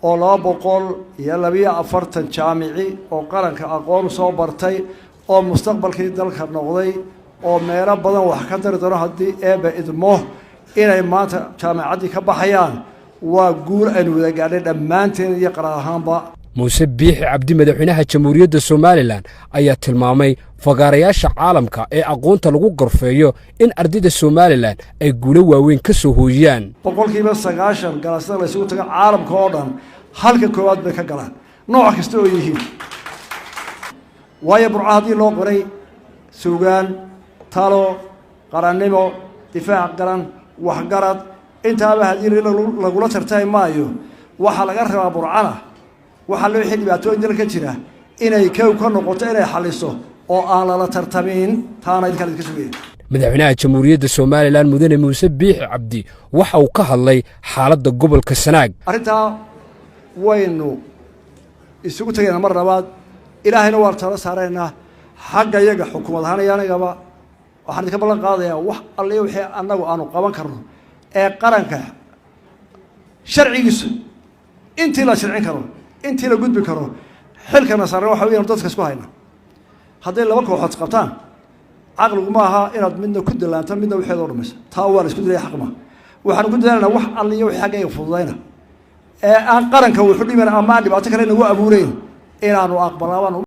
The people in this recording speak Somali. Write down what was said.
Oo 242 jaamici oo qaranka aqoon soo bartay oo mustaqbalkii dalka noqday oo meelo badan wax ka dari doono haddii Eebbe idmo inay maanta jaamicaddii ka baxayaan, waa guul aynu wada gaadhay dhammaanteen iyo qaran ahaanba. Muuse Biixi Cabdi, madaxweynaha Jamhuuriyadda Somalilan, ayaa tilmaamay fagaarayaasha caalamka ee aqoonta lagu gorfeeyo in ardayda Somalilan ay guulo waaweyn ka soo hooyiyaan. 90% galasyada la isugu tago caalamka oo dhan, halka koowaad bay ka galaan, nooc kasta oo yihiin. Waayo, Burco haddii loo qoray suugaan, talo, qarannimo, difaac qaran, waxgarad, intaaba haddii lagula tartami maayo. Waxaa laga rabaa Burcana waxaa loo wixii dhibaatooyin dalka jira inay kow ka noqoto, inay xalliso oo aan lala tartamin. Taana idinkaan idinka sugaya. Madaxweynaha Jamhuuriyadda Somalilan, Mudane Muuse Biixi Cabdi, waxa uu ka hadlay xaaladda gobolka Sanaag. Arrintaa waynu isugu tegaynaa mar labaad, Ilaahayna waan tala saaraynaa. Xagga yaga xukuumad ahaan iyo anigaba waxaan idinka ballan qaadayaa wax alli wixii annagu aanu qaban karno ee qaranka sharcigiisu intii la sharcin karo, intii la gudbi karo. Xilkana saaran waxa weeyaan dadka isku hayna. Hadday laba kooxood qabtaan, caqligu ma aha inaad midna ku dalaanto, midna waxeeda o dhamayso. Taa waa la isku dilaya, xaq ma. Waxaanu ku dadaalanaa wax alliyo wixii xaggayga fududayna ee aan qaranka wuxu dhiman ama aan dhibaato kale nagu abuureyn inaanu aqbalnaa.